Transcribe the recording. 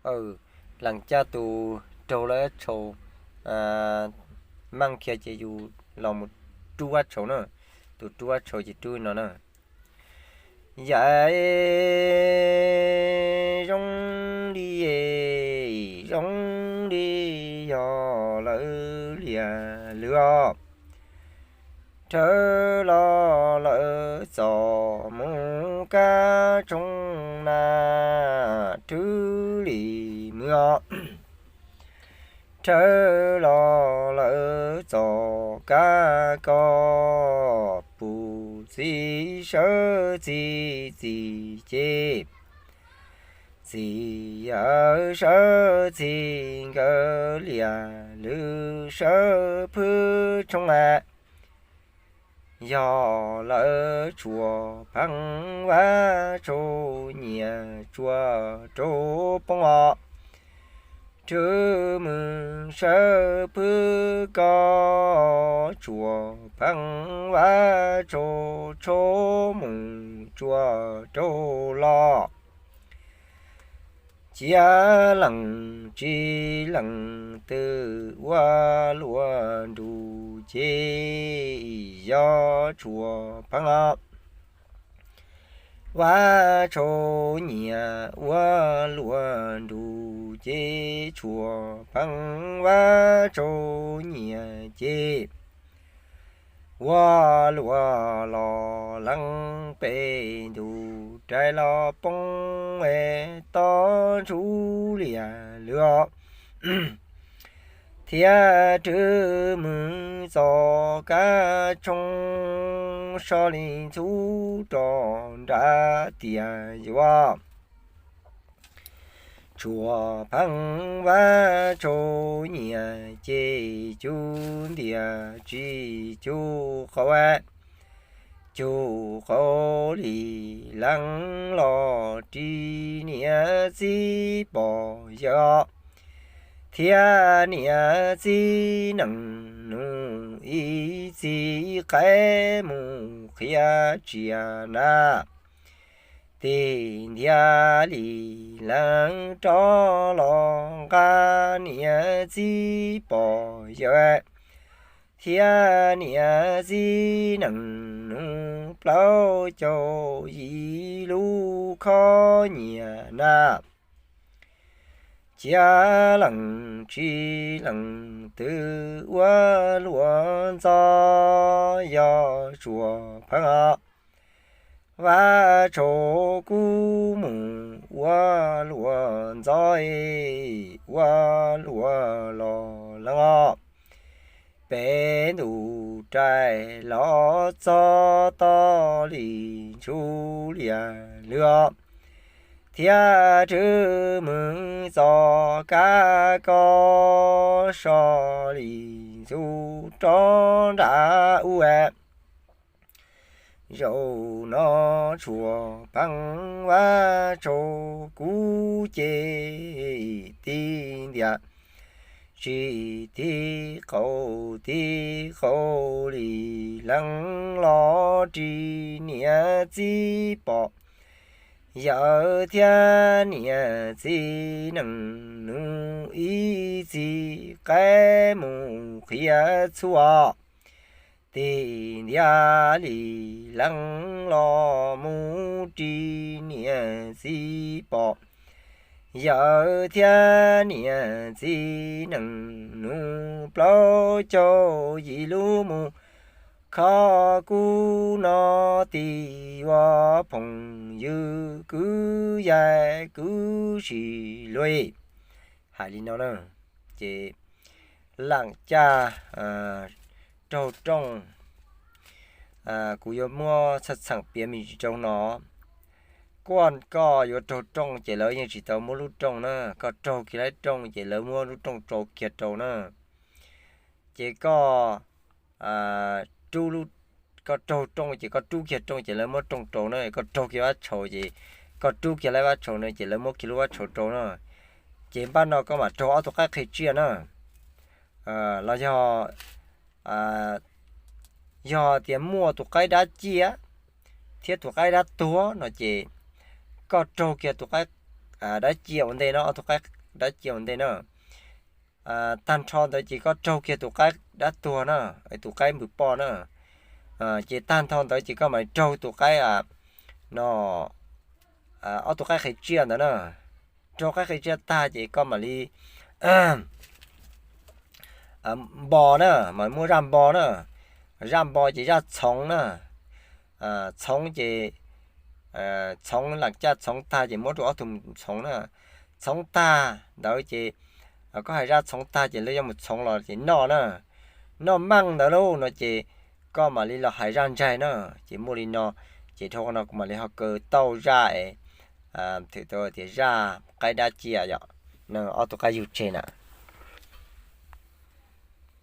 Lees Caj tus raug Vab Tshau meej kiag ces yus los mus rub Vab Tshau na. Tus rub Vab Tshau ces rub no na. Yam zoo li, zoo li yog lawv liam lwm os. Rhawv los lawv txom mus kab tshooj na, rhawv li mus os. Rhawv los lawv txom kab koj, pum txiv sawv txij txim ces, txiv yawm sawv txij nkawd liam lwm sawv phwb tshoob a. Yog lawv tsuas pheej Vab Tshau nyiam tsuas rau poob os. Rhawv mus sawv phwb koj, tsuas pheej Vab Tshau tshau mus tsuas rau los. Cia lees tsis lees twb ua luaj nruj ces yog tsuas pheej Vab Tshau nyiam ua luaj nruj ces tsuas pheej Vab Tshau nyiam ces ua luaj los lees pem ntuj rais los poob es toj ntsuj liam lwm os. Thiab rhawv mus txoj kab tshooj so li ntxhub rau nram tiaj yuav. Tsuas pheej Vab Tshau nyiam ces cug ntiag tsis cug qaub, cug qaub li lees los ris niam txiv pog yawg thiab niam txiv nees nus ib txij qaib mus qhia tsiaj na. Tig ntiag li lees rov los nqa niam txiv pog yawg thiab niam txiv nees nus plaub caug yim lub khob nyiam na. Cia lees tsis lees twb ua luaj ntxov yog tsuas pheej os. Vab Tshau kuj mus ua luaj ntxov, ua luaj los lees os. Pem ntuj rais los txog toj li ntsuj liam lwm os. Thiab rhawv mus txoj kab koj so li ntxhub rov nram ub. Zaum no tsuas pheej Vab Tshau kuv ces tig ntiag tsis tig qaub, tig qaub li lees los ris niam txiv pog yawg thiab niam txiv nees nus ib txij qaib mus qhia txhua. Tig ntiag li lees los mus ris niam txiv pog yawg thiab niam txiv nees nus plaub caug yim lub mus. Kho kuv no tig ua phooj ywg kwv yaig kwv tsis luag. Hais li no na, ces Lees Caj raug rooj. Kuv yuav muab txheem piav me ntsis rau no. Kuaj koj yuav raug rooj ces lawv yeej tsis tau muab lub rooj na, koj raug kiag lub rooj ces lawv muab lub rooj rau kiag rau na. Ces koj rub, koj raug rooj ces koj rub kiag rooj ces lawv muab rooj rau na, koj raug kiag vab tshau ces koj rub kiag lub vab tshau na ces lawv muab kiag lub vab tshau rau na. Ces npaj no koj mam raug ob tug qaib qhia tsiaj na. Los yog, yog tias muaj tus qaib dab ciaj thiab tus qaib dab tuag no ces koj raug kiag tus qaib dab cia ua ntej no, ob tug qaib dab cia ua ntej na. Tag nrho ntawd ces koj raug kiag tus qaib dab tuag na, tus qaib npws poj na. Ces tag nrho ntawd ces koj mam li raug tus qaib no, ob tug qaib qhiav tsiaj ntawd na. Raug qaib qhiav tsiaj tag ces koj mam li npo na, mas muaj zaj npo na. Zaj npo ces zaj txhoov na. Txhoov ces txhoov lam caj txhoov tag ces muab rau ob tug txhoov na. Txhoov tag ntawd ces koj hais zaj txhoov tag ces lawv yuav mus txhoov los ces noj na. Noj meej ntawd lauj no ces koj mam li los hais zaj ntsaig na. Ces muaj li no, ces dhau qhov no kuv mam li ho kaw tau zaj es, thwm tau tias zaj qaib dab cia yom, ob tug qaib yug tseg na.